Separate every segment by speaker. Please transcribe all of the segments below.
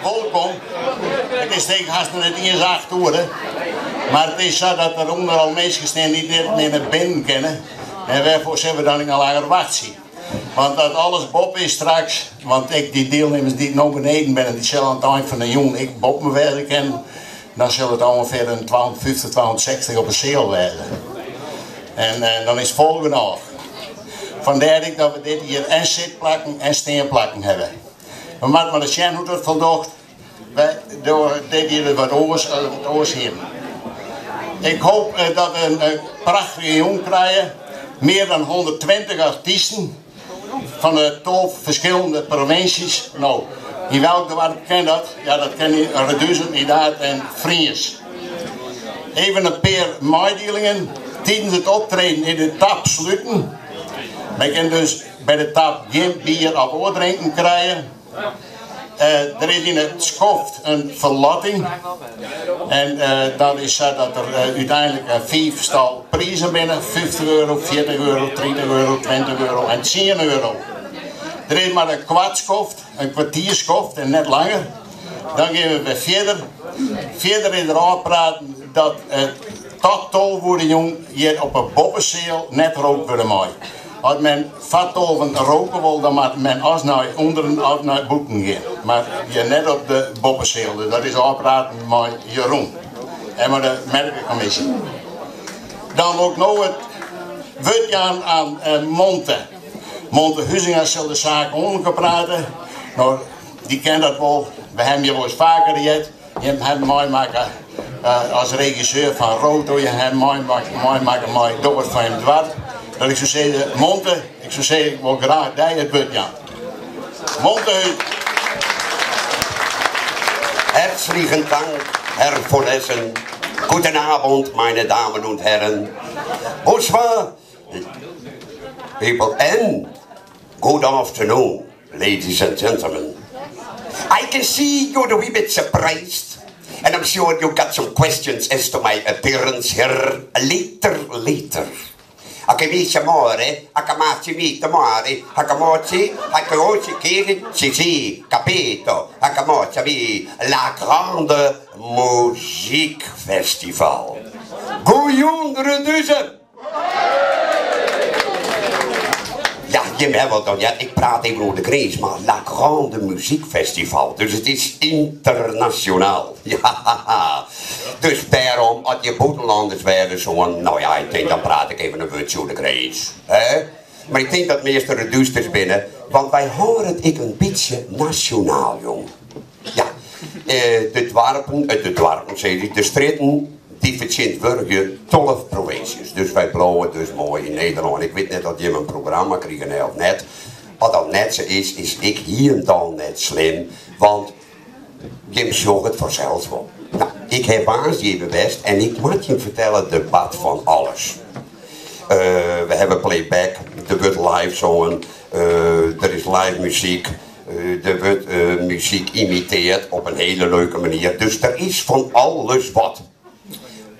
Speaker 1: Wolkom. It is tink hast noch net iens 8 oere. Mar it is sa dat der ûnder al minsken stean dy't net mear nei binnen kinne. En wêrfoar sille we dan ek noch langer wachtsje? Want dat alles boppe is straks, want ek dy dielnimmers dy't no beneden binne, dy sille oan it ein fan de jûn ek boppen wêze kinnen, dan sil it ûngefear in 250, 260 op 'e seal wêze. En dan is it fol genôch. Fandêr ek dat we dit jier en sitplakken en steanplakken hawwe. We moatte mar ris sjen hoe't dat foldocht. Wy dogge dit jier wat oars as we it oars hienen. Ik hoop dat we in prachtige jûn krije. Mear dan 120 artysten fan de 12 ferskillende provinsjes. No, yn welk doarp kin dat? Ja, dat kin yn Reduzum, Idaard en Friens. Even in pear meidielingen. Tidens it optreden is de tap sluten. Men kin dus by de tap gjin bier of oar drinken krije. Der is yn it skoft in ferlotting en dat is sa dat der úteinlik in fiiftal prizen binne, 50 euro, 40 euro, 30 euro, 20 euro en 10 euro. Der is mar in koart skoft, in kwartierskoft en net langer. Dan gean we wer fierder. Fierder is der ôfpraten dat tot 12 oere jûn hjir op 'e boppeseal net rookt wurde mei. As men foar tolven roke wol, dan moat men as nei ûnderen of nei bûten gean. Mar hjir net op de boppeseal. Dus dat is ôfpraten mei Jeroen en mei de merkekommisje. Dan wol ik no it wurd jaan aan Monte. Monte Huizinga sil de saak oan prate. No, dy ken dat wol. We hawwe him hjir wolris faker heard. Jim hawwe meimakke as regisseur fan Roto, jim hawwe meimakke mei Doch it foar jim doarp. Dat ik soe sizze, Monte, ik soe sizze, ik wol graach dy it wurd jaan. Monte Huizinga.
Speaker 2: Herzlichen Dank, Herr von Essen. Goedenavond, meine Damen und Herren. Bonsoir, people, and good afternoon, ladies and gentlemen. I can see you're a wee bit surprised, and I'm sure you got some questions as to my appearance here later, later. Akamisha more, akamachi mito more, akamochi, akaochi kiri, si si, capito, akamocha mi, La Grande Muziek Festival. Goejûn Reduzum! Ja, jim hawwe wat dan, ja, ik praat even oer de grins, mar La Grande Muziekfestival, dus it is ynternasjonaal. Ja, dus dêrom, as je bûtenlanners wêze soenen, no ja, ik tink dan praat ik even in wurdsje oer de grins, hè. Mar ik tink dat measte Redústers binne, want wy hâlde it ek in bytsje nasjonaal, jong. Ja, de doarpen, de doarpen sis ik, de strjitten, dy fertsjintwurdigje 12 provinsjes. Dus wy bliuwe dus moai yn Nederlân. Ik wit net oft jim in programma krigen hawwe of net. As dat net sa is, is ek hielendal net slim, want jim sjogge it fansels wol. No, ik ha woansdei even west en ik moat jim fertelle, der bart fan alles. We hawwe playback, der wurdt live songen, der is live muzyk. Der wurdt muzyk imiteard op in hele leuke manier, dus der is fan alles wat.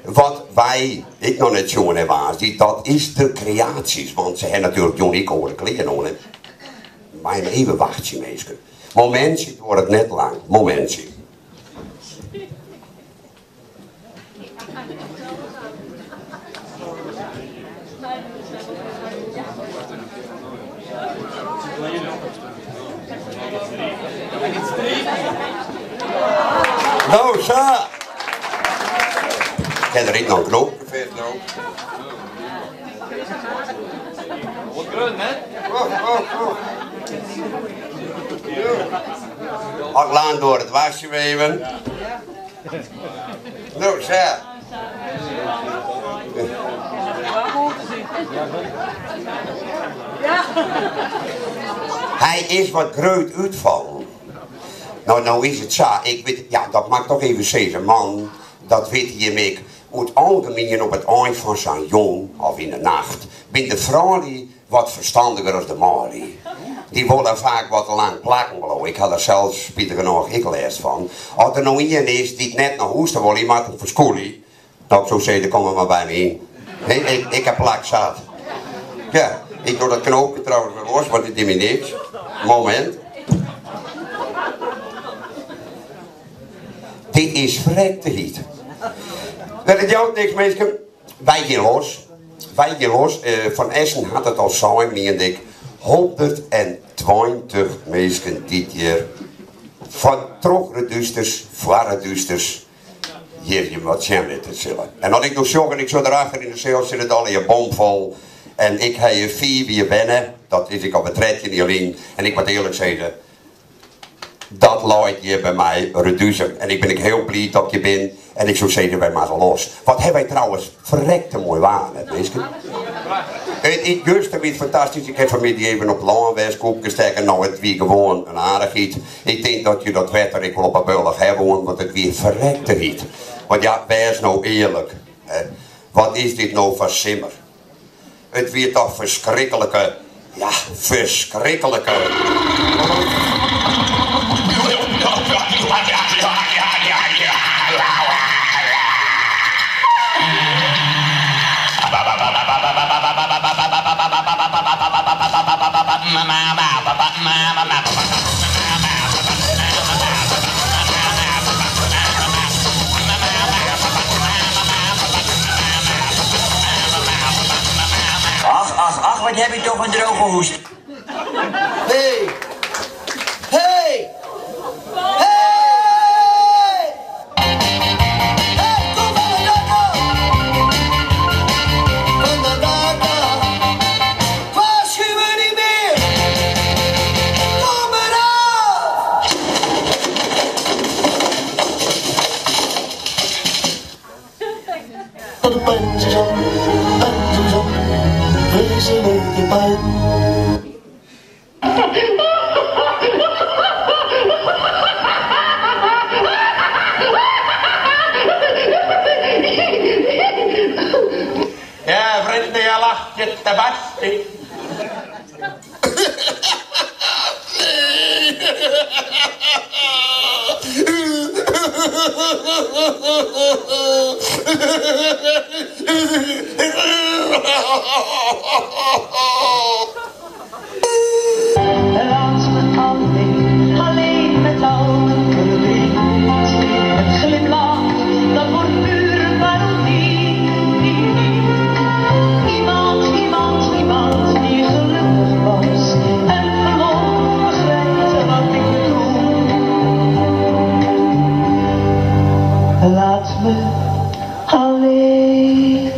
Speaker 2: Wat wy ek noch net sjoen hawwe woansdei, dat is de kreaasjes, want se hawwe natuerlik jûn ek oare klean oan. Mei even wachtsje minsken. Momintsje, it duorret net lang. Momintsje. No sa! Kin der ek noch in knoopke fêst no?
Speaker 3: Wat grut, hè?
Speaker 2: As lang door it wasje even. No sa. Hy is wat grut útfallen. No, no is it sa, ik wit, ja, dat moat ik toch even sizze, man, dat witte jim ek, oer it algemien op it ein fan sa'n jûn, of yn de nacht, binne de froulju Wat ferstandiger as de manlju. Dy wolle faak wat te lang plakken bliuwe. Ik ha der sels spitigernôch ek lêst fan. As der no ien is dy't net nei hûs ta wol, hy moat him ferskûlje. No, ik soe sizze, kom mar by my yn. Ik ha plak sat. Ja, ik doch dat knoopke trouwens wer los, want it die my niks. Momint. Dit is frekte hyt. Mar it jout niks minsken, wy gean los. Wy gean los. Van Essen hat it al sein, miende ik, 120 minsken dy't hjir fan troch Redústers, foar Redústers, hjir jim wat sjen litte sille. En as ik no sjoch en ik sjoch derachter yn de seal sit it allegear bomvol en ik ha hjir fiif jier wenne, dat is ek alwer 13 jier lyn en ik moat earlik sizze, dat leit hjir by my Reduzum en ik bin ek hiel bliid dat ik hjir bin en ik soe sizze wy moatte los. Wat ha wy trouwens ferrekte moai waar net minsken? It it juster wie it fantastysk, ik ha fanmiddei even op lân west, koepke stekken, no it wie gewoan in aardichheid. Ik tink dat je dat wetter ek wol op 'e bealch ha woenen, want it wie ferrekte hyt. Want ja, wês no earlik, hè, wat is dit no foar simmer? It wie toch ferskriklike, ja, ferskriklike.
Speaker 4: Ach, ach, ach, wat heb ik toch een droge hoest.
Speaker 5: Hey! Hey! Hey! Hey, kom van het dak af! Van dat dak af! Waarschuw me niet meer! Kom eraf!
Speaker 6: De pijn Suzanne, pijn Suzanne, vreselijke pijn.
Speaker 7: Ja, vrienden, je lacht je te barsten.
Speaker 8: Laat me alleen, alleen met al mijn verdriet. Een glimlach, dat wordt pure parodie. Iemand, iemand, iemand die gelukkig was en geloof begrijpt wat ik bedoel. Laat me alleen.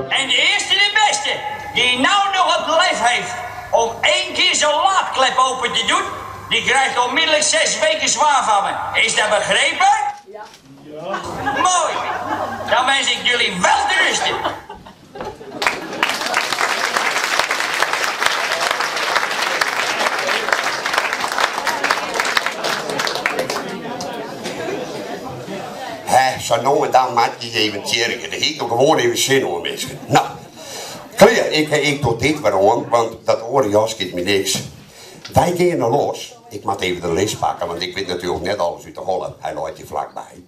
Speaker 4: En de eerste de beste die nou nog het lef heeft om één keer zijn laadklep open te doen, die krijgt onmiddellijk 6 weken zwaar van me. Is dat begrepen? Ja. Mooi. Dan wens ik jullie wel te rusten.
Speaker 2: Hè, sa no en dan moat je even tjirgje. Dêr hie ik no gewoan even sin oan, minsken. No, klear, ik, ik doch dit wer oan, want dat oare jaske is my niks. Wy geane los. Ik moat even de list pakke, want ik wit natuerlik net alles út de holle. Hy leit hjir flakby.